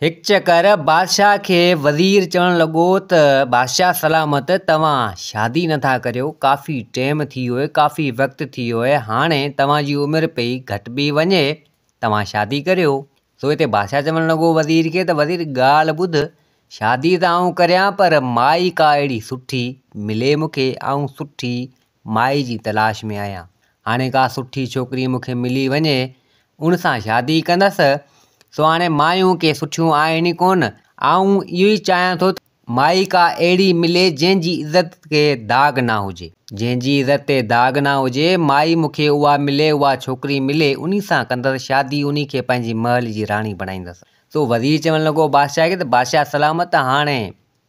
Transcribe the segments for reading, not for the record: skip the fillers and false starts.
هڪ چڪر بادشاهه کي وزير چوڻ لڳو ته بادشاهه سلامت توهان شادي نٿا ڪريو، ڪافي ٽيم ٿي ويو آهي، ڪافي وقت ٿي ويو آهي، هاڻي توهان جي عمر پئي گهٽبي وڃي، توهان شادي ڪريو. سو هتي بادشاهه چوڻ لڳو وزير کي ته وزير ڳالهه ٻڌ، شادي ته آئون ڪريان پر مائي ڪا اهڙي سٺي ملي مون کي، آئون سٺي مائي جي تلاش ۾ آهيان. هاڻي ڪا سٺي ڇوڪري مون کي ملي وڃي، ان سان شادي ڪندس. سو هاڻي مايون ڪي سٺيون آهن ئي ڪونه. آئون اهو ئي چاهيان ٿو ته مائي ڪا اهڙي ملي جنهن جي عزت کي داغ نه هجي. جنهن جي عزت تي داغ نه هجي، مائي مون کي اها ملي، اها ڇوڪري ملي، انهي سان ڪندس شادي، انهي کي پنهنجي محل جي راڻي بڻائيندس. سو وزير چوڻ لڳو بادشاهه کي ته بادشاهه سلامت هاڻي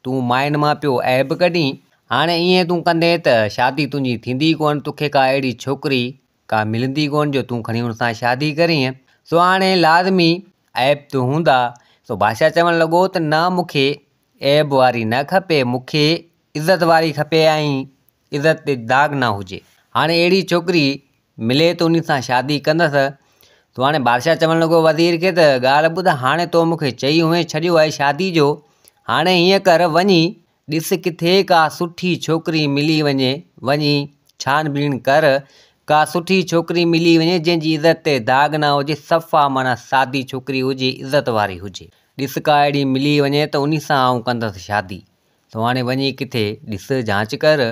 تون ماين مان پيو عيب ڪڍين، هاڻي ائين تون ڪندين ته شادي تنهنجي ٿيندي ڪونه، توکي ڪا اهڙي ڇوڪري ڪا ملندي ڪونه جو تون کڻي ان سان شادي ڪرين، سو هاڻي لازمي عيب ته هوندا. سو بادشاهه چوڻ لڳو ته نه مون کي عيب واري نه کپي، مون کي عزت واري کپي ۽ عزت تي داغ نه هجي. هاڻي اهڙي ڇوڪري ملي ته انهي سان شادي ڪندس. سو هاڻي بادشاهه چوڻ لڳو وزير کي ته ڳالهه ٻڌ هاڻي تو مون کي چئي هئين ڇڏيو آهي شادي جو، هاڻي هيئن ڪر وڃي ڏس ڪٿي ڪا سٺي ڇوڪري ملي وڃي، وڃي ڇان بين ڪر، ڪا سٺي ڇوڪري ملي وڃي جنهن جي عزت تي داغ نه هجي، صفا معنيٰ سادي ڇوڪري هجي، عزت واري هجي. ڏس ڪا اهڙي ملي وڃي ته انهي سان آئون ڪندس شادي. سو هاڻي وڃي ڪٿي ڏس جانچ ڪر.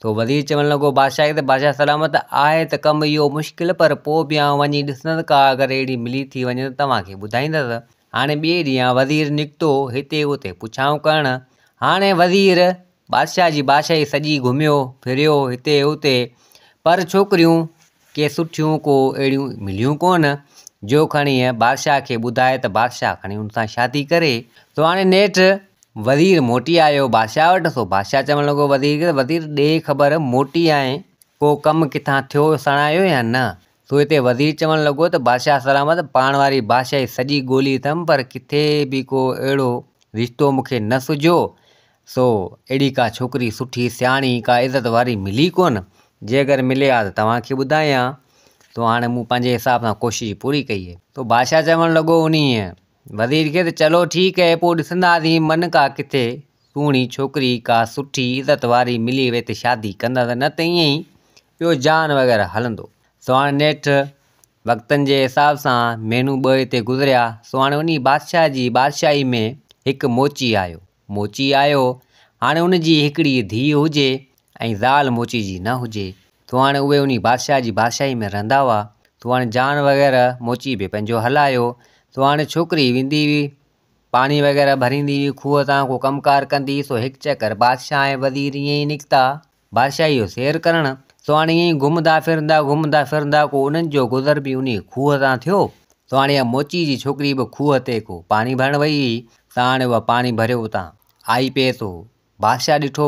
سو وزير چوڻ لڳو بادشاهه کي ته بادشاهه سلامت آهي ته ڪم اهو مشڪل پر پوء به آئون وڃي ڏسندس ڪا اگر اهڙي ملي ٿي وڃي ته توهان کي ٻڌائيندس. هاڻي ٻئي ڏينهن وزير نڪتو هتي اتي پڇائون ڪرڻ. هاڻي وزير بادشاهه جي بادشاهي سڄي گهميو ڦريو هتي اتي پر ڇوڪريون ڪي سٺيون ڪو اهڙيون مليون ڪونه جو کڻي بادشاهه کي ٻڌائي ته بادشاهه کڻي ان سان شادي ڪري. سو هاڻي نيٺ وزير موٽي آيو بادشاهه وٽ. سو بادشاهه چوڻ لڳو وزير کي ته وزير ڏي خبر موٽي آئين ڪو ڪم ڪٿان ٿيو سڻايو يا نه؟ سو هتي وزير چوڻ لڳو ته بادشاهه سلامت پاڻ واري بادشاهي سڄي ڳولي اٿم پر ڪٿي به ڪو اهڙو رشتو مون کي نه سجهيو. سو اهڙي ڪا ڇوڪري سٺي سياڻي ڪا عزت واري ملي ڪونه، جي اگر ملي ها ته توهان کي ٻڌايان. سو هاڻي مون پنهنجي حساب سان ڪوشش پوري ڪئي. سو بادشاهه چوڻ لڳو انهيء وزير کي ته چلو ٺيڪ اهي پوء ڏسنداسين من ڪا ڪٿي سهڻي ڇوڪري ڪا سٺي عزت واري ملي وئي ته شادي ڪندس نه ته ائين ئي پيو جان وغيره هلندو. سو هاڻي نيٺ وقتن جي حساب سان مهينو ٻه هتي گذريا. سو هاڻي انهي بادشاهه جي بادشاهي ۾ هڪ موچي آيو. موچي آيو. هاڻي ان جي هڪڙي ڌيء هجي ۽ زال موچي جي نه هجي. سو هاڻي اهي انهي بادشاهه جي بادشاهي ۾ رهندا هئا. سو هاڻي جان وغيره موچي به پنهنجو هلايو. سو هاڻي ڇوڪري ويندي هئي، پاڻي وغيره ڀريندي هئي، کوهه تان ڪو ڪم ڪار ڪندي هئي. سو هڪ چڪر بادشاهه ۽ وزير ائين ئي نڪتا. بادشاهي جو سير ڪرڻ. سو هاڻي ائين ئي گهمندا ڦرندا گهمندا ڦرندا ڪو انهن جو گذر به انهي کوهه تان ٿيو. سو هاڻي اها موچي جي ڇوڪري به کوهه تي ڪو پاڻي ڀرڻ وئي هئي. سا هاڻي اها پاڻي ڀريو اتان آئي پئي. سو بادشاهه ڏٺو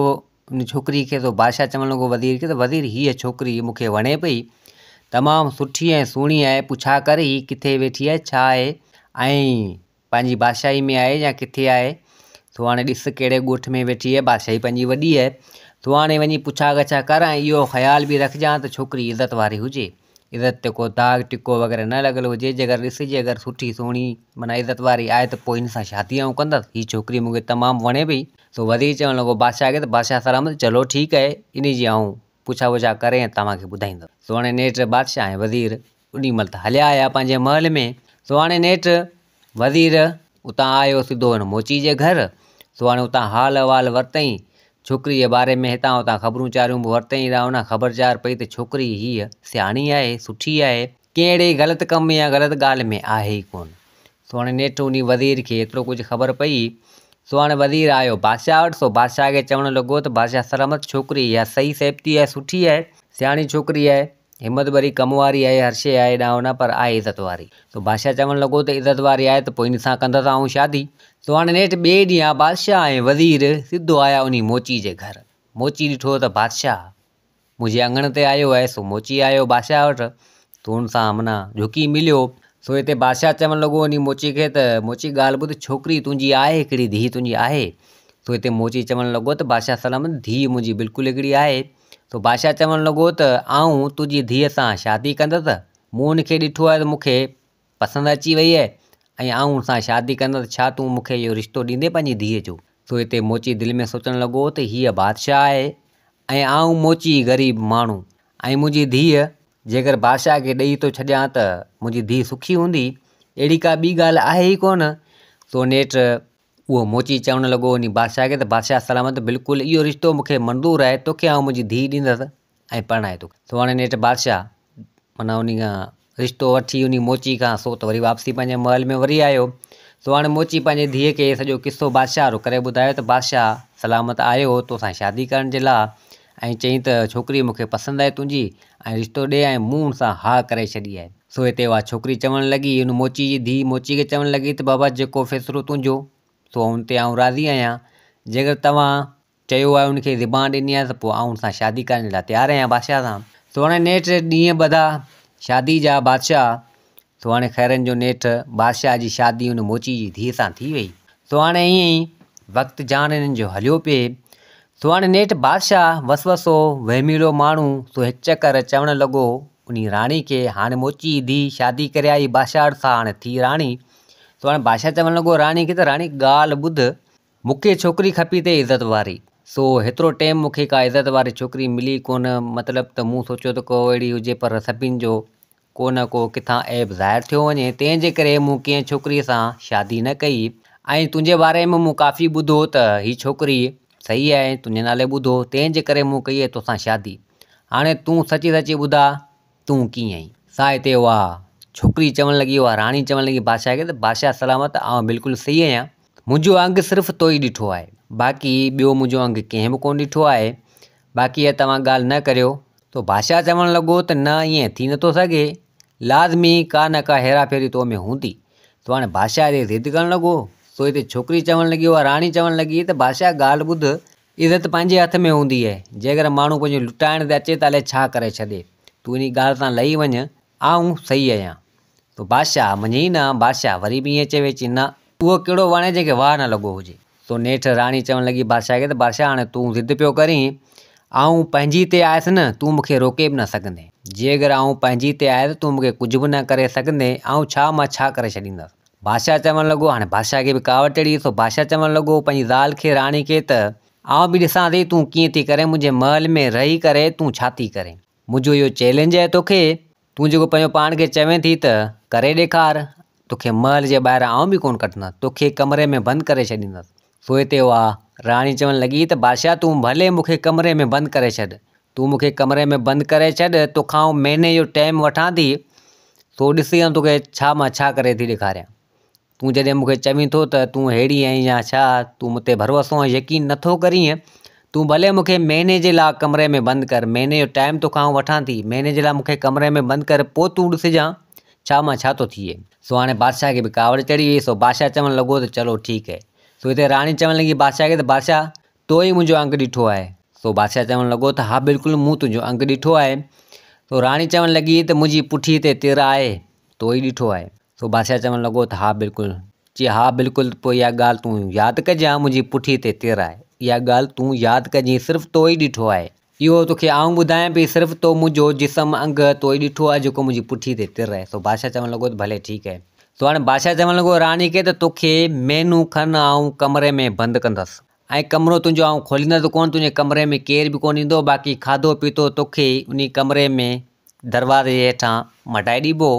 ان ڇوڪري کي. سو بادشاهه چوڻ لڳو وزير کي ته وزير هيء ڇوڪري مون کي وڻي پئي، تمام سٺي ۽ سهڻي آهي، پڇا ڪر هي ڪٿي ويٺي آهي، ڇا آهي ۽ پنهنجي بادشاهي ۾ آهي يا ڪٿي آهي؟ سو هاڻي ڏس ڪهڙي ڳوٺ ۾ ويٺي آهي، بادشاهي پنهنجي وڏي آهي. سو هاڻي وڃي پڇا ڳاڇا ڪر ۽ اهو خيال به رکجان ته ڇوڪري عزت واري هجي، عزت تي ڪو داغ ٽڪو وغيره نه لڳل هجي، جيڪر ڏسجي اگر سٺي سهڻي معنيٰ عزت واري آهي ته پوء هن سان شادي آئون ڪندس، هي ڇوڪري مون کي تمام وڻي پئي. سو وزير چوڻ لڳو بادشاهه کي ته بادشاهه سلامت چلو ٺيڪ آهي، انهي جي آئون پڇا ڳاڇا ڪري ۽ توهان کي ٻڌائيندس. سو هاڻي نيٺ بادشاهه ۽ وزير انهي مهل ته هليا آيا پنهنجي محل ۾. سو هاڻي نيٺ وزير اتان آيو سڌو هن موچي جي گهر. سو هاڻي اتان حال احوال ورتئين. ڇوڪري جي باري ۾ هتان هتان خبرون چاريون به ورتئين. هيڏانهن هوڏانهن خبر چار پئي ته ڇوڪري هيء سياڻي آهي، سٺي آهي. ڪنهن اهڙي غلط ڪم يا غلط ڳالهه ۾ آهي ئي ڪونه. سو هاڻي نيٺ انهي وزير کي ايترو ڪجهه خبر پئي. سو هاڻي وزير آيو بادشاهه وٽ. سو بادشاهه کي چوڻ لڳو ته بادشاهه سلامت ڇوڪري اها صحيح سيبتي آهي، سٺي آهي، سياڻي ڇوڪري آهي. همت ڀري ڪم واري آهي، هر شيء آهي ڏانهن نه پر آهي عزت واري. سو بادشاهه چوڻ لڳو ته عزت واري آهي ته پوء ان سان ڪندس آئون شادي. سو هاڻي نيٺ ٻئي ڏينهن بادشاهه ۽ وزير سڌو آيا انهي موچي جي گهر. موچي ڏٺو ته بادشاهه منهنجي اڱڻ تي آيو آهي، سو موچي آيو بادشاهه وٽ ته ان سان معنيٰ جهڪي مليو. سو هتي بادشاهه چوڻ لڳو انهي موچي کي ته موچي ڳالهه ٻڌ ڇوڪري تنهنجي آهي هڪڙي ڌيء تنهنجي آهي. سو هتي موچي چوڻ لڳو ته بادشاهه سلامت ڌيء منهنجي بلڪل هڪڙي آهي. سو بادشاهه چوڻ لڳو ته آئون تنهنجي ڌيء سان شادي ڪندس، مون ان کي ڏٺو آهي ته مون کي پسند اچي وئي آهي ۽ آئون ان سان شادي ڪندس، ڇا تون مون کي اهو رشتو ڏيندين پنهنجي ڌيء جو؟ سو هتي موچي دل ۾ سوچڻ لڳو ته هيء بادشاهه آهي ۽ آئون موچي غريب ماڻهو ۽ منهنجي ڌيء جيڪر بادشاهه کي ڏئي ٿو ڇڏيان ته منهنجي ڌيء سکي هوندي، اهڙي ڪا ٻي ڳالهه آهي ئي ڪونه. سو نيٺ اهو موچي چوڻ لڳو انهي بادشاهه کي ته بادشاهه سلامت بلڪل اهو رشتو مون کي منظور آهي، توکي آئون منهنجي ڌيء ڏيندس ۽ پرڻائي ٿو. سو هاڻي نيٺ بادشاهه معنيٰ انهي کان رشتو وٺي انهي موچي کان سو ته وري واپسي پنهنجي محل ۾ وري آيو. سو هاڻي موچي پنهنجي ڌيء کي سڄو قصو بادشاهه وارو ڪري ٻڌايو ته بادشاهه سلامت آيو هو توسان شادي ڪرڻ جي لاء ۽ چيائين ته ڇوڪري مون کي پسند آهي تنهنجي ۽ رشتو ڏي ۽ مون ان سان ها ڪري ڇڏي آهي. سو هتي اها ڇوڪري چوڻ لڳي ان موچي جي ڌيء موچي کي چوڻ لڳي ته بابا جيڪو فيصلو تنهنجو سو ان تي آئون راضي آهيان جيڪر توهان چيو آهي ان کي زبان ڏني آهي ته پوء آئون ان سان شادي ڪرڻ جي لاء تيار آهيان بادشاهه سان. سو هاڻي نيٺ ڏينهن ٻڌا شادي جا بادشاهه سو هاڻي خيرن جو نيٺ بادشاهه جي شادي ان موچي جي ڌيء سان ٿي وئي. سو هاڻي ائين ئي وقت جان انهن جو هليو پئي. سو هاڻي نيٺ بادشاهه وسوسو وهميلو ماڻهو سو هڪ چڪر چوڻ لڳو انهي راڻي کي هاڻي موچي جي ڌيء شادي ڪري آئي بادشاهه سان هاڻي ٿي راڻي. سو هاڻي بادشاهه چوڻ لڳو راڻي کي ته راڻي ڳالهه ٻڌ مون کي ڇوڪري کپي ته عزت واري. سو هيترو ٽيم مون کي ڪا عزت واري ڇوڪري ملي ڪونه، مطلب ته مون سوچيو ته ڪو اهڙي هجي پر سڀن جو ڪو نه ڪو ڪٿان عيب ظاهر ٿيو وڃي، تنهن جي ڪري مون ڪنهن ڇوڪريء سان شادي نه ڪئي ۽ تنهنجي باري ۾ مون ڪافي ٻڌو ته هي ڇوڪري صحيح آهي، تنهنجي نالي ٻڌو، تنهن جي ڪري مون ڪئي آهي توسان شادي. هاڻي تون سچي سچي ٻڌاء تون ڪيئن آهين؟ سا هتي اها ڇوڪري چوڻ لڳي، اها راڻي چوڻ لڳي بادشاهه کي ته بادشاهه سلامت آئون بلڪل صحيح آهيان. منهنجو انگ صرف تو ئي ڏٺو آهي، باقي ٻيو منهنجو انگ ڪنهن به ڪونه ڏٺو آهي، باقي اها توهان ڳالهه نه ڪريو. تو بادشاهه چوڻ لڳو ته نه ائين ٿي نٿو سگهي، لازمي ڪا نه ڪا هيراڦيري تو ۾ هوندي. سو هاڻي بادشاهه هتي ضد ڪرڻ لڳو، سو هتي ڇوڪري چوڻ لڳي اها راڻي چوڻ لڳي ته بادشاهه ڳالهه ٻڌ، عزت پنهنجي هٿ ۾ هوندي آهي، جيڪڏهن ماڻهو پنهنجو لٽائڻ تي اچي ته الائي ڇا ڪري ڇڏي، تون انهي ڳالهه تان لهي وڃ، آئون صحيح آهيان. سو بادشاهه مڃي ئي نه، بادشاهه وري به ائين چوي، چي نه، اهو ڪهڙو وڻ آهي جنهن کي واهه نه لڳو هجي. سو نيٺ راڻي چوڻ لڳي بادشاهه کي ته بادشاهه هاڻي تون ضد پيو ڪرين، آئون پنهنجي تي آيس نه، تون مون کي روڪي به نه سگهندين. جيڪر آئون پنهنجي تي آيس تون مون کي ڪجهه به نه ڪري سگهندين، آئون ڇا مان ڇا ڪري ڇڏيندس. بادشاهه چوڻ لڳو، هاڻي بادشاهه کي به ڪاوڙ چڙهي، سو بادشاهه چوڻ لڳو پنهنجي زال کي، راڻي کي ته آئون به ڏسان ٿي تون ڪيئن ٿي ڪرين، منهنجي محل ۾ رهي ڪري تون ڇا ٿي ڪرين. منهنجو اهو چئلينج آهي توکي، تون جيڪو پنهنجو پاڻ کي چوين ٿي ته ڪري ڏيکار، توکي محل جي ٻاهران آئون به ڪونه ڪڍندس، توکي ڪمري ۾ بند ڪري ڇڏيندس. سو هتي اها راڻي چوڻ لڳي ته بادشاهه تون ڀلي مون کي ڪمري ۾ بند ڪري ڇڏ، تون مون کي ڪمري ۾ بند ڪري ڇڏ، توکان آئون مهيني جو ٽيم وٺان ٿي، سو ڏسي آئون توکي ڇا مان ڇا ڪري ٿي ڏيکاريان. تون جڏهن مون کي چوين ٿو ته تون ههڙي آهين يا ڇا، تون مون تي ڀروسو ۽ يقين نه ٿو ڪرين، تون ڀلي مون کي مهيني جي لاء ڪمري ۾ بند ڪر، مهيني جو ٽائيم توکان آئون وٺان ٿي، مهيني جي لاء مون کي ڪمري ۾ بند ڪر، پوء تون ڏسجان ڇا مان ڇا ٿو ٿئي. سو هاڻي بادشاهه کي به ڪاوڙ چڙهي وئي، سو بادشاهه چوڻ لڳو ته چلو ٺيڪ هي. سو هتي راڻي چوڻ لڳي بادشاهه کي ته بادشاهه تو ئي منهنجو انگ ڏٺو آهي. سو بادشاهه چوڻ لڳو ته ها بلڪل مون تنهنجو انگ ڏٺو آهي. سو راڻي چوڻ لڳي ته منهنجي پٺي تي تر آهي، تو ئي ڏٺو آهي. سو بادشاهه چوڻ لڳو ته ها بلڪل. چي ها بلڪل ته پوء اها ڳالهه تون ياد ڪجان منهنجي پٺي تي تر آهي. اها ڳالهه تون ياد ڪجين صرف تو ئي ڏٺو آهي. اهو توکي آئون ٻڌايان پئي صرف تو منهنجو جسم انگ تو ئي ڏٺو آهي جيڪو منهنجي پٺي تي تر آهي. سو بادشاهه چوڻ لڳو ته ڀلي ٺيڪ آهي. سو هاڻي بادشاهه چوڻ لڳو راڻي کي ته توکي مهينو کن آئون ڪمري ۾ بند ڪندس ۽ ڪمرو تنهنجو آئون کوليندس ڪونه تنهنجي ڪمري ۾ ڪير به ڪونه ايندو باقي کاڌو پيتو توکي انهي ڪمري ۾ دروازي جي هيٺان مٽائي ڏبو.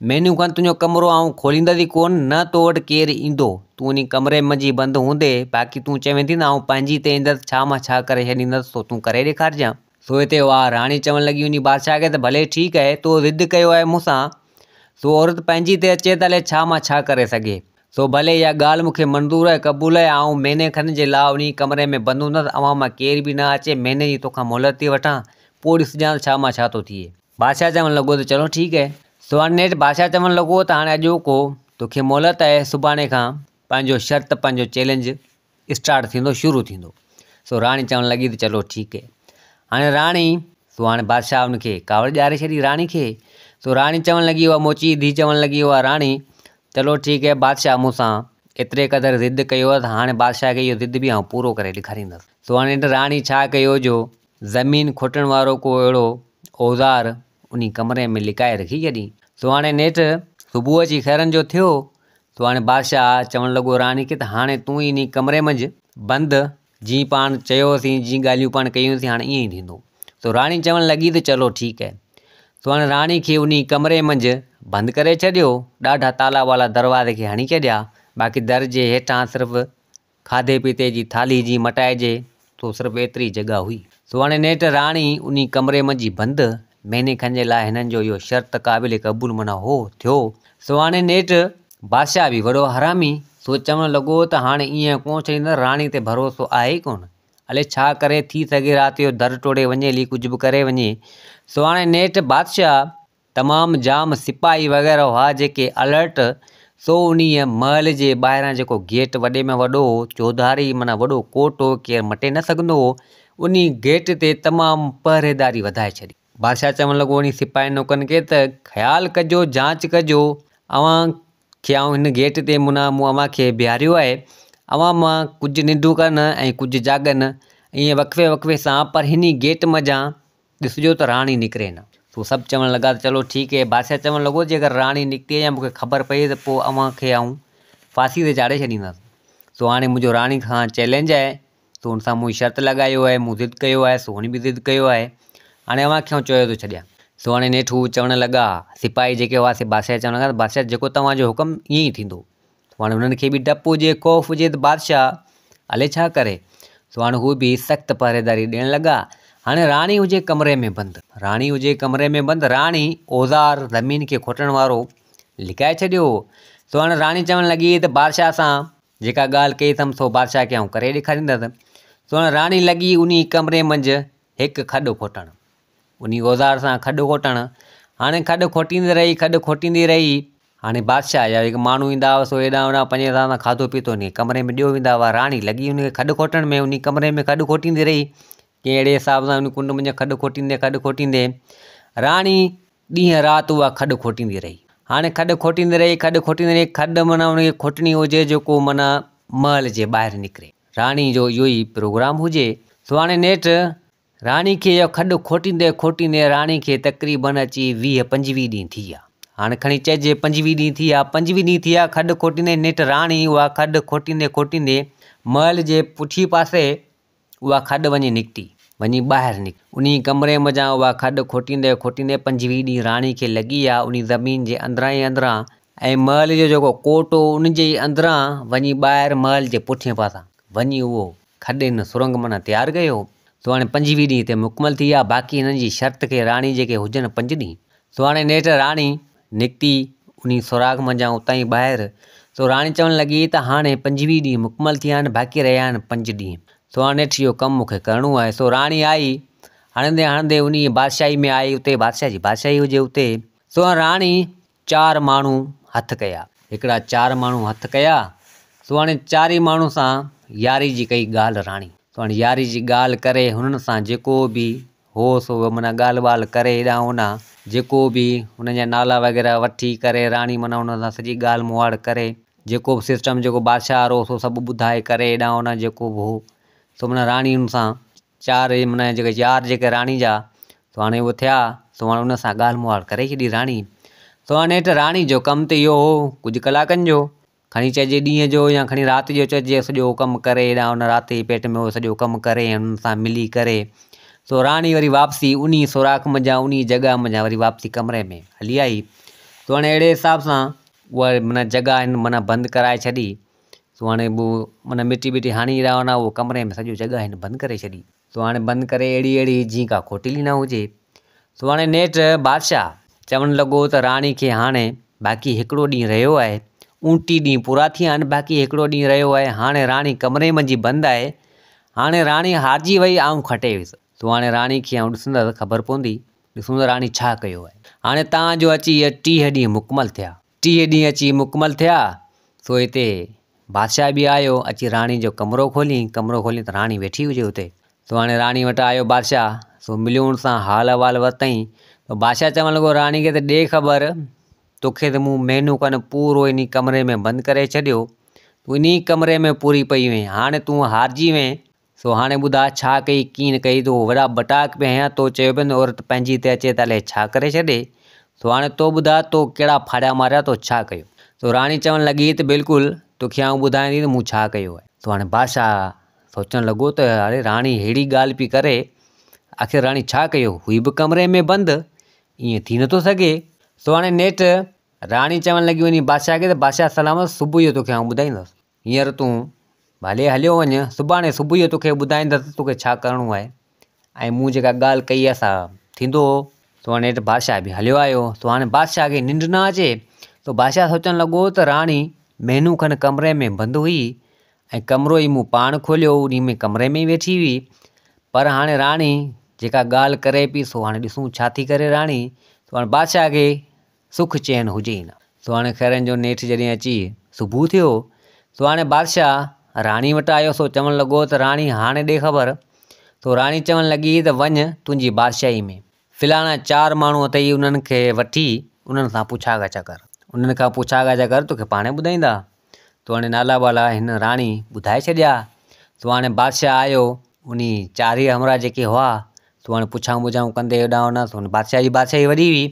مهينو کن تنهنجو ڪمرو آئون کوليندس ئي ڪونه، نه تو وٽ ڪير ايندو. تون انهي ڪمري منجهه ئي بند هوندين. باقي تون چوين ٿي نه آئون پنهنجي تي ايندس، ڇا مان ڇا ڪري ڇڏيندس، سو تون ڪري ڏيکارجان. سو هتي اها راڻي چوڻ لڳي انهي بادشاهه کي ته ڀلي ٺيڪ آهي، تو ضد ڪيو آهي مون سان، سو عورت پنهنجي تي اچي ته الائي ڇا مان ڇا ڪري سگهي. سو ڀلي اها ڳالهه مون کي منظور آهي، قبول آهي، آئون مهيني کن جي لاء انهي ڪمري ۾ بند هوندس، اوهان مان ڪير به نه اچي، مهيني جي توکان مهلت ٿي وٺان، پوء ڏسجان ته ڇا مان ڇا ٿو ٿئي. بادشاهه چوڻ لڳو ته چلو ٺيڪ آهي. سو هاڻي نيٺ بادشاهه چوڻ لڳو ته هاڻي اڄوڪو توکي مهلت آهي، سڀاڻي کان پنهنجو شرط، پنهنجو چئلينج اسٽارٽ ٿيندو، شروع ٿيندو. سو راڻي چوڻ لڳي ته چلو ٺيڪ آهي. هاڻي راڻي، سو هاڻي بادشاهه ان کي ڪاوڙ ڏياري ڇڏي راڻي کي. سو راڻي چوڻ لڳي اها موچي ڌيء چوڻ لڳي اها راڻي چلو ٺيڪ آهي بادشاهه مون سان ايتري قدر ضد ڪيو آهي ته هاڻي بادشاهه کي اهو ضد به آئون پورو ڪري ڏيکاريندس. سو هاڻي نيٺ راڻي ڇا ڪيو جو زمين کوٽڻ وارو ڪو اهڙو اوزار انهي ڪمري ۾ لڪائي رکي ڇڏي. سو هاڻي نيٺ صبح اچي خيرن جو ٿيو. سو هاڻي بادشاهه چوڻ لڳو راڻي کي ته هاڻي تون ئي انهي ڪمري منجهه بند، جيئن پاڻ چيوسين، جيئن ڳالهيون پاڻ ڪيونسين هاڻي ائين ئي ٿيندو. سو راڻي چوڻ لڳي ته چلو ٺيڪ آهي. سو هاڻي راڻي کي انهي ڪمري منجهه بند ڪري ڇڏيو، ڏاڍا تالا والا دروازي کي هڻي ڇڏيا، باقي در جي هيٺان صرف کاڌي پيتي جي ٿالهي جي مٽائجي سو صرف ايتري جڳهه هئي. سو هاڻي نيٺ راڻي انهي ڪمري منجهه ئي بند، مهيني کن جي لاء هنن جو اهو شرط قابل قبول معنيٰ هو، ٿيو. سو هاڻي نيٺ بادشاهه به وڏو حرامي، سو چوڻ لڳو ته هاڻي ائين ڪونه ڇڏيندس، راڻي تي ڀروسو آهي ئي ڪونه. الائي ڇا ڪري، ٿي سگهي رات جو در ٽوڙي وڃي هلي ڪجهه به ڪري وڃي. سو هاڻي نيٺ بادشاهه تمام جام سپاهي وغيره هئا جيڪي الرٽ، سو انهيء محل جي ٻاهران جيڪو گيٽ وڏي ۾ وڏو هو، چوڌاري معنيٰ وڏو ڪوٽ هو، ڪير مٽي نه سگهندو هو، انهي گيٽ تي تمام پهريداري وڌائي ڇڏي. بادشاهه چوڻ لڳو انهي سپاهين نوڪرن کي ته خيال ڪجو، جانچ ڪجو، اوهان کي آئون هن گيٽ تي معنيٰ مون اوهان کي بيهاريو آهي، اوهان مان ڪجهه ننڊون ڪن ۽ ڪجهه جاڳن، ائين وقفي وقفي سان، پر هني گيٽ منجهان ڏسجو ته راڻي نڪري نه. سو سڀ چوڻ لڳا ته چلو ٺيڪ هي. بادشاهه چوڻ لڳو جيڪر راڻي نڪتي يا مون کي خبر پئي ته پوء اوهان کي آئون ڦاسي تي چاڙهي ڇڏيندس. سو هاڻي منهنجو راڻي کان چئلينج آهي. سو هن سان مون شرط لڳايو آهي، مون ضد ڪيو آهي، سو هن به ضد ڪيو آهي. هاڻي اوهان کي آئون چيو ٿو ڇڏيان. سو هاڻي نيٺ هو چوڻ لڳا، سپاهي جيڪي هئا سي بادشاهه کي چوڻ لڳا ته بادشاهه جيڪو توهان جو حڪم ائين ئي ٿيندو. سو هاڻي هنن کي به ڊپ هجي، خوف هجي ته بادشاهه الائي ڇا ڪري. سو هاڻي هو به سخت پهريداري ڏيڻ لڳا. هاڻي راڻي هجي ڪمري ۾ بند. راڻي هجي ڪمري ۾ بند. راڻي اوزار زمين کي کوٽڻ وارو لڪائي ڇڏيو هو. سو هاڻي راڻي چوڻ لڳي ته بادشاهه سان جيڪا ڳالهه ڪئي اٿم سو بادشاهه کي آئون ڪري ڏيکاريندس. سو هاڻي راڻي لڳي انهي ڪمري منجهه هڪ کڏ کوٽڻ. انهي اوزار سان کڏ کوٽڻ. هاڻي کڏ کوٽيندي رهي، کڏ کوٽيندي رهي. هاڻي بادشاهه جا جيڪي ماڻهو ايندا هئا سو هيڏانهن هوڏانهن پنهنجي حساب سان کاڌو پيتو انهي ڪمري ۾ ڏيو ويندا هئا. راڻي لڳي انهي کي کڏ کوٽڻ ۾، انهي ڪمري ۾ کڏ کوٽيندي رهي. ڪنهن اهڙي حساب سان انهي ڪنڊ منجهه کڏ کوٽيندي کڏ کوٽيندي راڻي ڏينهن رات اها کڏ کوٽيندي رهي. هاڻي کڏ کوٽيندي رهي، کڏ کوٽيندي رهي، کڏ معنيٰ ان کي کوٽڻي هجي جيڪو معنيٰ محل جي ٻاهر نڪري. راڻي جو اهو ئي پروگرام هجي. سو هاڻي نيٺ راڻي کي اهو کڏ کوٽيندي کوٽيندي راڻي کي تقريبن اچي 20 25 ڏينهن ٿي ويا. هاڻي کڻي چئجي 25 ڏينهن ٿي ويا، 25 ڏينهن ٿي ويا کڏ کوٽيندي نيٺ راڻي اها کڏ کوٽيندي کوٽيندي محل جي پٺي پاسي اها کڏ وڃي نڪتي، وڃي ٻاهر نڪتي. انهي ڪمري منجهان اها کڏ کوٽيندي کوٽيندي 25 ڏينهن راڻي کي لڳي ويا. انهي زمين جي اندران ئي اندران ۽ محل جو جيڪو ڪوٽ هو ان جي ئي اندران وڃي ٻاهر محل جي پٺئين پاسان وڃي اهو کڏ هن سرنگ معنيٰ تيار ڪيو. سو هاڻي 25 ڏينهن هتي مڪمل ٿي ويا، باقي هنن جي شرط کي راڻي جيڪي هجن پنج ڏينهن. سو هاڻي نيٺ راڻي نڪتي انهي سوراخ منجهان اتان ئي ٻاهر. سو راڻي چوڻ لڳي ته هاڻي 25 ڏينهن مڪمل ٿي ويا آهن، باقي رهيا آهن پنج ڏينهن. سو هاڻي نيٺ اهو ڪم مون کي ڪرڻو آهي. سو راڻي آئي، هڻندي هڻندي انهي بادشاهي ۾ آئي، اتي بادشاهه جي بادشاهي هجي اتي. سو راڻي چار ماڻهو هٿ ڪيا. هڪڙا چار ماڻهو هٿ ڪيا. سو هاڻي چارئي ماڻهن سان ياري جي ڪئي ڳالهه راڻي. سو هاڻي ياري جي ڳالهه ڪري هنن سان جيڪو به هو سو معنيٰ ڳالهه ٻالهه ڪري هيڏانهن هوڏانهن جيڪو به هنن جا نالا وغيره وٺي ڪري راڻي معنيٰ هنن سان سڄي ڳالهه مهاڙ ڪري جيڪو به سسٽم جيڪو بادشاهه وارو هو سو سڀ ٻڌائي ڪري هيڏانهن هوڏانهن جيڪو به هو سو معنيٰ راڻي هن سان چار اهي معنيٰ جيڪي يار جيڪي راڻي جا سو هاڻي اهي ٿيا سو هاڻي ان سان ڳالهه مهاڙ ڪري ڇڏي راڻي سو هاڻي نيٺ راڻي جو ڪم ته اهو هو ڪجهه ڪلاڪن جو کڻي چئجي ڏينهن جو يا کڻي رات جو چئجي سڄو ڪم ڪري هيڏانهن هن رات جي پيٽ ۾ اهو سڄو ڪم ڪري ۽ انهن سان ملي ڪري سو راڻي وري واپسي انهي سوراخ منجهان انهي جڳهه منجهان وري واپسي ڪمري ۾ هلي آئي سو هاڻي اهڙي حساب سان اها معنيٰ جڳهه هن معنيٰ بند ڪرائي ڇڏي سو هاڻي بو معنيٰ مٽي ٻٽي هڻي رهيا هوندا اهو ڪمري ۾ سڄو جڳهه هن بند ڪري ڇڏي. سو هاڻي بند ڪري اهڙي اهڙي جيئن ڪا کوٽيلي نه هجي. سو هاڻي نيٺ بادشاهه چوڻ لڳو ته راڻي کي هاڻي باقي هڪڙو ڏينهن رهيو آهي. 29 ڏينهن پورا ٿي ويا آهن باقي هڪڙو ڏينهن رهيو آهي. هاڻي راڻي ڪمري منجهه بند آهي. هاڻي راڻي هارجي وئي آئون کٽي ويس. سو هاڻي راڻي کي آئون ڏسندس خبر پوندي. ڏسون ته راڻي ڇا ڪيو آهي. هاڻي تان جو اچي اهي 30 ڏينهن مڪمل ٿيا. 30 ڏينهن اچي مڪمل ٿيا، سو هتي بادشاهه به آيو، اچي راڻي جو ڪمرو کولين، ڪمرو کولين ته راڻي ويٺي هجي اتي. سو هاڻي راڻي وٽ آيو بادشاهه، سو مليو هن سان حال احوال ورتائين. ته بادشاهه چوڻ لڳو راڻي کي ته ڏي خبر، توکي ته مون مهينو کن پورو انهي ڪمري ۾ بند ڪري ڇڏيو، تون انهي ڪمري ۾ پوري پئي هئين، هاڻي تون هارجي وئين، سو هاڻي ٻڌاء ڇا ڪئي ڪين ڪئي تو وڏا ٻٽاڪ پئي هنيا تو چيو پئي ته عورت پنهنجي تي اچي ته الائي ڇا ڪري ڇڏي سو هاڻي تو ٻڌاء تو ڪهڙا ڦاڙيا ماريا تو ڇا ڪيو. سو راڻي چوڻ لڳي ته بلڪل توکي آئون ٻڌايان ٿي ته مون ڇا ڪيو آهي. سو هاڻي بادشاهه سوچڻ لڳو ته اڙي راڻي ههڙي ڳالهه پئي ڪري، آخر راڻي ڇا ڪيو؟ هئي به ڪمري ۾ بند، ائين ٿي نٿو سگهي. سو هاڻي نيٺ راڻي چوڻ لڳي وڃي بادشاهه کي ته بادشاهه سلامت صبح جو توکي آئون ٻڌائيندس. هينئر تون ڀلي هليو وڃ، سڀاڻي صبح جو توکي ٻڌائيندس ته توکي ڇا ڪرڻو آهي ۽ مون جيڪا ڳالهه ڪئي آهي سا ٿيندو. سو هاڻي نيٺ بادشاهه به هليو آيو. سو هاڻي بادشاهه کي ننڊ نه اچي. سو بادشاهه سوچڻ لڳو ته راڻي مهينو کن ڪمري ۾ بند هئي ۽ ڪمرو ئي مون پاڻ کوليو، انهي ۾ ڪمري ۾ ئي ويٺي هئي. پر هاڻي راڻي جيڪا ڳالهه ڪري پئي سو هاڻي ڏسون ڇا ٿي ڪري راڻي. سو هاڻي بادشاهه کي سک چين هجي ئي نه. سو هاڻي خيرن جو نيٺ جڏهن اچي صبح ٿيو، سو هاڻي بادشاهه راڻي وٽ آيو، سو چوڻ لڳو ته راڻي هاڻي ڏي خبر. سو راڻي چوڻ لڳي ته وڃ تنهنجي بادشاهي ۾ فلاڻا چار ماڻهو اٿئي انهن کي وٺي انهن سان پڇا ڳاڇا ڪر. انهن کان پڇا ڳاڇا ڪر توکي پاڻهي ٻڌائيندا. تو هاڻي نالا ٻالا هن راڻي ٻڌائي ڇڏيا. سو هاڻي بادشاهه آيو، انهي چارئي همراهه جيڪي هئا، سو هاڻي پڇائون ٻجهائون ڪندي هيڏانهن هوڏانهن، سو هن بادشاهه جي بادشاهي وڏي هئي،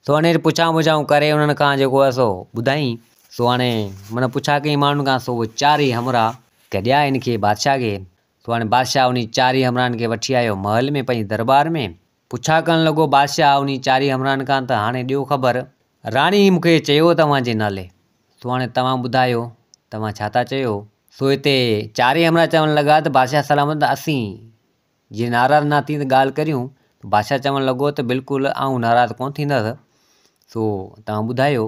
سو هاڻي پڇائون ٻجهائون ڪري انهن کان جيڪو آهي سو ٻڌائين. سو هاڻي معنيٰ پڇا ڪئي ماڻهن کان، سو اهي چارئي همراهه گڏيا هن کي بادشاهه کي. سو هاڻي بادشاهه انهي چارئي همراهن کي وٺي آيو محل ۾ پنهنجي درٻار ۾. پڇا ڪرڻ لڳو بادشاهه انهي چارئي همراهن کان ته هاڻي ڏيو خبر، راڻي مون کي چيو توهان جي نالي. سو هاڻي توهان ٻڌايو، توهان ڇا ٿا چيو؟ سو هتي چارئي همراهه چوڻ لڳا ته بادشاهه سلامت اسين جي ناراض نه ٿين ته ڳالهه ڪريون. بادشاهه چوڻ لڳو ته بلڪل آئون ناراض ڪونه ٿيندس، سو توهان ٻڌايو.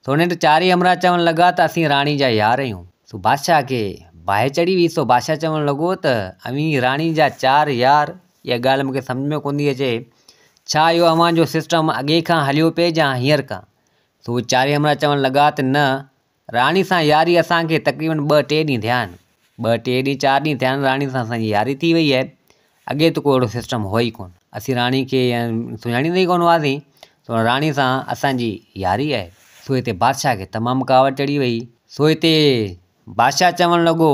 سو هن چارئي همراهه چوڻ لڳا ته اسين راڻي جا يار آهيون. سو بادشاهه کي باهه چڙهي وئي، سو بادشاهه چوڻ لڳو ته اوهين راڻي جا چار يار، اها ڳالهه مون کي سمجهه ۾ ڪونه ٿي اچي، ڇا اهو اوهان جو سسٽم اڳي کان هليو پئي يا هينئر کان؟ سو اهي چارئي همراهه چوڻ لڳا ته نه، راڻي سان ياري اسان کي تقريبن ٻه ٽي ڏينهن ٿيا آهن. ٻه ٽي ڏينهن چار ڏينهن ٿيا آهن راڻي سان اسان جي ياري ٿي وئي آهي. اڳي ته ڪو اهڙو سسٽم هو ئي ڪونه. اسين راڻي کي سڃاڻيندا ئي ڪونه هئاسين. سو راڻي سان اسان جي ياري آهي. سو هتي بادشاهه کي تمام ڪاوڙ چڙهي وئي. سو هتي بادشاهه چوڻ لڳو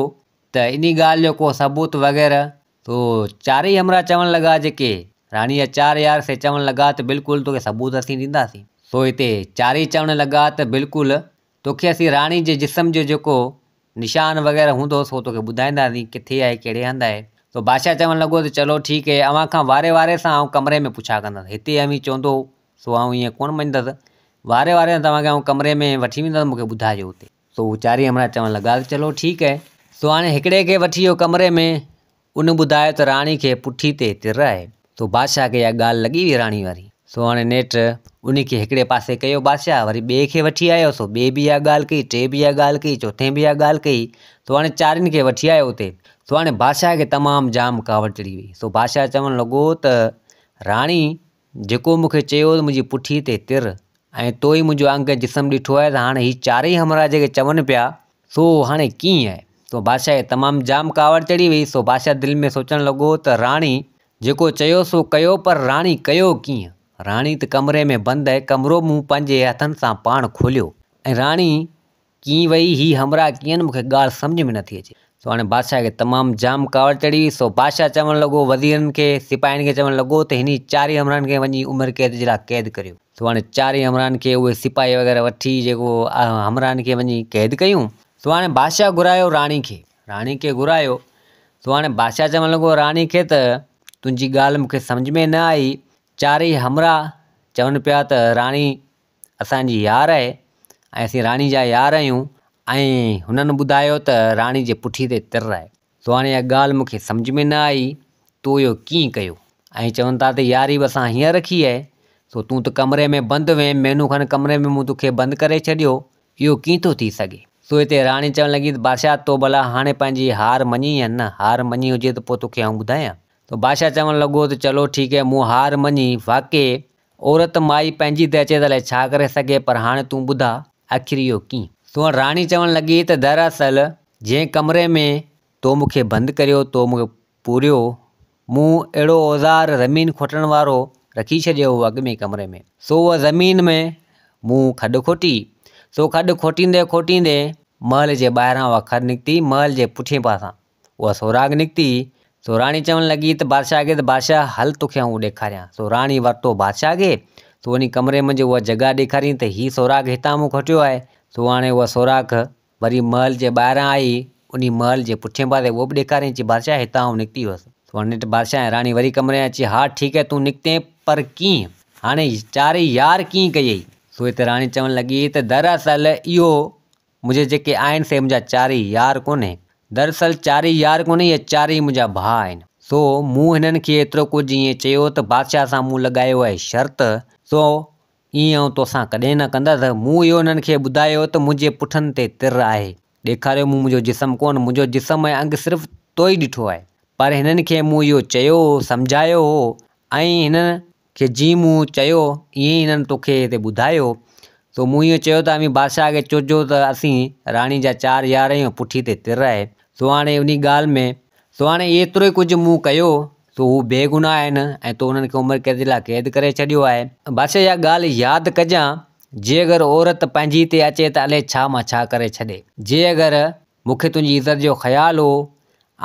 ته انهي ڳالهه جو ڪو ثبوت وغيره سو چارئي همراهه چوڻ لڳا جيڪي راڻي جا چار يار سي چوڻ لڳا ته بلڪل توکي ثبوت اسين ڏينداسين. سو هتي چارئي چوڻ لڳا ته بلڪل توکي اسين راڻي جي جسم جو جيڪو نشان وغيره هوندو سو توکي ٻڌائينداسين ڪٿي آهي ڪهڙي هنڌ آهي. سو بادشاهه چوڻ لڳو ته چلو ٺيڪ هي اوهان کان واري واري سان آئون ڪمري ۾ پڇا ڪندس هتي اوهين چوندو سو آئون ائين ڪونه مڃندس واري واري سان توهان کي آئون ڪمري ۾ وٺي ويندس مون کي ٻڌائجو اتي. سو هو چارئي همراهه چوڻ لڳا ته چلو ٺيڪ آهي. سو هاڻي هڪڙي کي وٺي ويو ڪمري ۾، ان ٻڌايو ته راڻي کي پٺي تي تر آهي. سو بادشاهه کي اها ڳالهه لڳي وئي راڻي واري. سو هاڻي نيٺ ان کي هڪڙي پاسي ڪيو بادشاهه، وري ٻئي کي وٺي آيو، سو ٻئي به اها ڳالهه ڪئي، ٽئين به اها ڳالهه ڪئي، چوٿين به اها ڳالهه ڪئي. سو هاڻي چارن کي وٺي آيو اتي. سو هاڻي بادشاهه کي تمام جام ڪاوڙ چڙهي وئي. سو بادشاهه چوڻ لڳو ته راڻي جيڪو مون کي چيو ته منهنجي پٺيء تي تر ۽ تو ئي منهنجو انگ ۽ جسم ڏٺو آهي ته هاڻي هي چارئي همراهه جيڪي چون پيا، سو هاڻي ڪيئن آهي؟ سو بادشاهه کي تمام جام ڪاوڙ چڙهي وئي، سو بادشاهه دل ۾ سوچڻ لڳو ته راڻي جيڪو چيو سو ڪيو، پر راڻي ڪيو ڪيئن؟ راڻي ته ڪمري ۾ بند آهي، ڪمرو مون پنهنجي هٿن سان پاڻ کوليو ۽ راڻي ڪيئن وئي هي همراهه ڪيئن مون کي ڳالهه سمجهه ۾ نٿي اچي. سو هاڻي بادشاهه کي تمام جام ڪاوڙ چڙهي وئي، سو بادشاهه چوڻ لڳو وزيرن کي، سپاهين کي چوڻ لڳو ته هني چارئي همراهن کي وڃي عمر قيد جي لاء قيد ڪريو. سو هاڻي چارئي همراهن کي اهي سپاهي وغيره وٺي جيڪو همراهن کي وڃي قيد ڪيون. سو هاڻي بادشاهه گهرايو راڻي کي، راڻي کي گهرايو. سو هاڻي بادشاهه چوڻ لڳو راڻي کي ته تنهنجي ڳالهه مون کي سمجهه ۾ نه آئي، چارئي همراهه چون پيا ته راڻي اسان جي يار آهي ۽ اسين راڻي جا يار آهيون ۽ هنن ٻڌايو ته راڻي جي پٺي تي تر آهي. سو هاڻي اها ڳالهه مون کي سمجهه ۾ نه آئي تو اهو ڪيئن ڪيو؟ ۽ چون ٿا ته ياري به اسان هيئن رکي آهي سو تون ته ڪمري ۾ بند هئين مهينو کن ڪمري ۾ مون توکي بند ڪري ڇڏيو اهو ڪيئن ٿو ٿي سگهي؟ سو هتي راڻي چوڻ لڳي ته بادشاهه تو ڀلا هاڻي پنهنجي هار مڃي يا نه؟ هار مڃي هجي ته پوء توکي آئون ٻڌايان. سو بادشاهه چوڻ لڳو ته چلو ٺيڪ آهي مون هار مڃي واقعي عورت مائي پنهنجي ته اچي ته الائي ڇا ڪري سگهي پر هاڻي تون ٻڌاء آخر اهو ڪيئن؟ سو راڻي چوڻ لڳي ته دراصل جنهن ڪمري ۾ تو مون کي بند ڪريو تو مون کي پوريو مون اهڙو اوزار زمين کوٽڻ وارو رکي ڇڏيو هو اڳ ۾ ڪمري ۾ سو اها زمين ۾ مون کڏ کوٽي سو کڏ کوٽيندي کوٽيندي محل جي ٻاهران اها کڏ نڪتي محل جي پٺئين پاسان اها سوراڳ نڪتي، سو راڻي چوڻ لڳي ته بادشاهه کي ته بادشاهه هل توکي آئون ڏيکاريان. سو راڻي ورتو بادشاهه کي، سو وڃي ڪمري منجهه اها جڳهه ڏيکارين ته هي سوراڳ هتان مون کٽيو آهي. سو هاڻي اها سوراخ وري محل جي ٻاهران آئي، انهي محل جي پٺئين پاسي اهو به ڏيکاريائين، چي بادشاهه هتان آئون نڪتي هئس. سو هاڻي نيٺ بادشاهه ۽ راڻي وري ڪمري ۾ اچي، ها ٺيڪ آهي تون نڪتين پر ڪيئن؟ هاڻي چارئي يار ڪيئن ڪيئي؟ سو هتي راڻي چوڻ لڳي ته دراصل اهو منهنجي جيڪي آهن سي منهنجا چارئي يار ڪونهي. دراصل چارئي يار ڪونهي اهي چارئي منهنجا ڀاء آهن. سو مون هنن کي ايترو ڪجهه ائين چيو ته بادشاهه سان مون لڳايو آهي شرط، سو ائين آئون توسان ڪڏهن نه ڪندس. مون اهو انهن کي ٻڌايو ته منهنجي پٺن تي تر آهي. ڏيکاريو مون منهنجو جسم ڪونه، منهنجو جسم ۽ انگ صرف تو ئي ڏٺو آهي. پر هنن کي مون اهو چيو هو، سمجهايو هو ۽ هنن کي جيئن مون چيو، ائين ئي هنن توکي هتي ٻڌايو. سو مون اهو چيو ته اوهين بادشاهه کي چئجو ته اسين راڻي جا چار يار آهيون ۽ پٺي تي تر آهي. سو هاڻي انهي ڳالهه ۾. سو هاڻي ايترو ئي ڪجهه مون ڪيو. سو هو بيگناهه آهن ۽ تو انهن کي عمر قيد جي لاء قيد ڪري ڇڏيو آهي. بادشاهه اها ڳالهه ياد ڪجان، جي اگر عورت پنهنجي تي اچي ته الائي ڇا مان ڇا ڪري ڇڏي. جي اگر مون کي تنهنجي عزت جو خيال هو،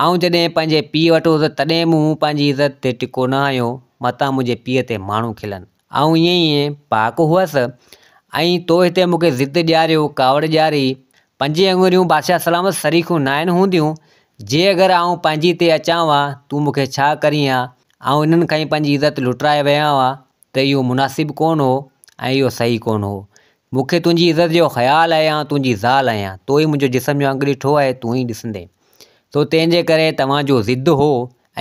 آئون جڏهن پنهنجي پيء وٽ هوس تڏهن به مون پنهنجي عزت تي ٽڪو نه هنيو، متان منهنجي پيء تي ماڻهو کلن. آئون ائين ئي پاڪ هئس ۽ تو هتي مون کي ضد ڏياريو، ڪاوڙ ڏياري. پنجين اڱريون بادشاهه سلامت سريکيون ناهن هونديون، جي اگر آئون پنهنجي تي اچان ها، تون مون کي ڇا ڪرين ها؟ آئون انهن کان ئي پنهنجي عزت لٽرائي ويهان ها ته اهو مناسب ڪونه هو ۽ اهو صحيح ڪونه هو. مون کي تنهنجي عزت جو خيال آهي، آئون تنهنجي زال آهيان، تو ئي منهنجو جسم جو انگ ڏٺو آهي، تون ئي ڏسندين. سو تنهن جي ڪري توهان جو ضد هو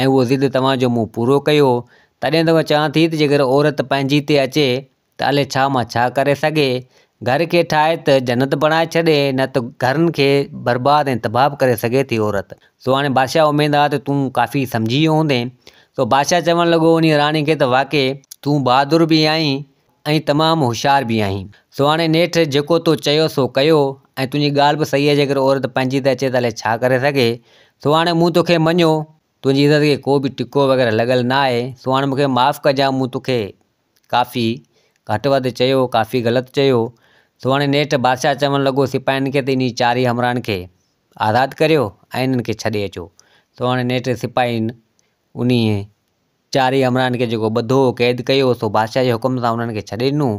۽ اهو ضد توهان جو مون پورو ڪيو، تڏهن ته مان چوان ٿي ته جيڪر عورت پنهنجي تي اچي ته الائي ڇا مان ڇا ڪري سگهي، گهر کي ٺاهي ته جنت بڻائي ڇڏي نه ته گهرن کي برباد ۽ تباهه به ڪري سگهي ٿي عورت. سو هاڻي بادشاهه اميد آ ته تون ڪافي سمجهي ويو هوندين. سو بادشاهه چوڻ لڳو انهيء راڻي کي ته واقعي تون بهادر به آهين ۽ تمام هوشيار به آهين. سو هاڻي نيٺ جيڪو تو چيو سو ڪيو ۽ تنهنجي ڳالهه به صحيح آهي جيڪر عورت پنهنجي تي اچي ته الائي ڇا ڪري سگهي. سو هاڻي مون توکي مڃيو. تنهنجي عزت کي ڪو به ٽڪو وغيره لڳل نه آهي. سو هاڻي مون کي معاف ڪجان مون توکي ڪافي گهٽ وڌ چيو، ڪافي غلط چيو. سو هاڻي نيٺ بادشاهه چوڻ لڳو سپاهين کي ته انهي چارئي همراهن کي آزاد ڪريو ۽ انهن کي ڇڏي اچو. سو هاڻي نيٺ سپاهين انهي چارئي همراهن کي جيڪو ٻڌو هو، قيد ڪيو هو، سو بادشاهه جي حڪم سان انهن کي ڇڏي ڏنو.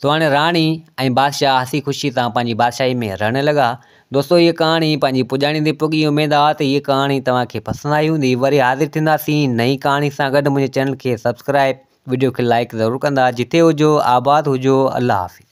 سو هاڻي راڻي ۽ بادشاهه هسي خوشي سان پنهنجي بادشاهي ۾ رهڻ لڳا. دوستو هيء ڪهاڻي پنهنجي پڄاڻي تي پڳي. اميد آ ته هيء ڪهاڻي توهان کي پسند آئي هوندي. وري حاضر ٿينداسين نئين ڪهاڻي سان گڏ. منهنجي چينل کي سبسڪرائب، وڊيو کي لائيڪ ضرور ڪندا. جتي هجو آباد هجو. الله حافظ.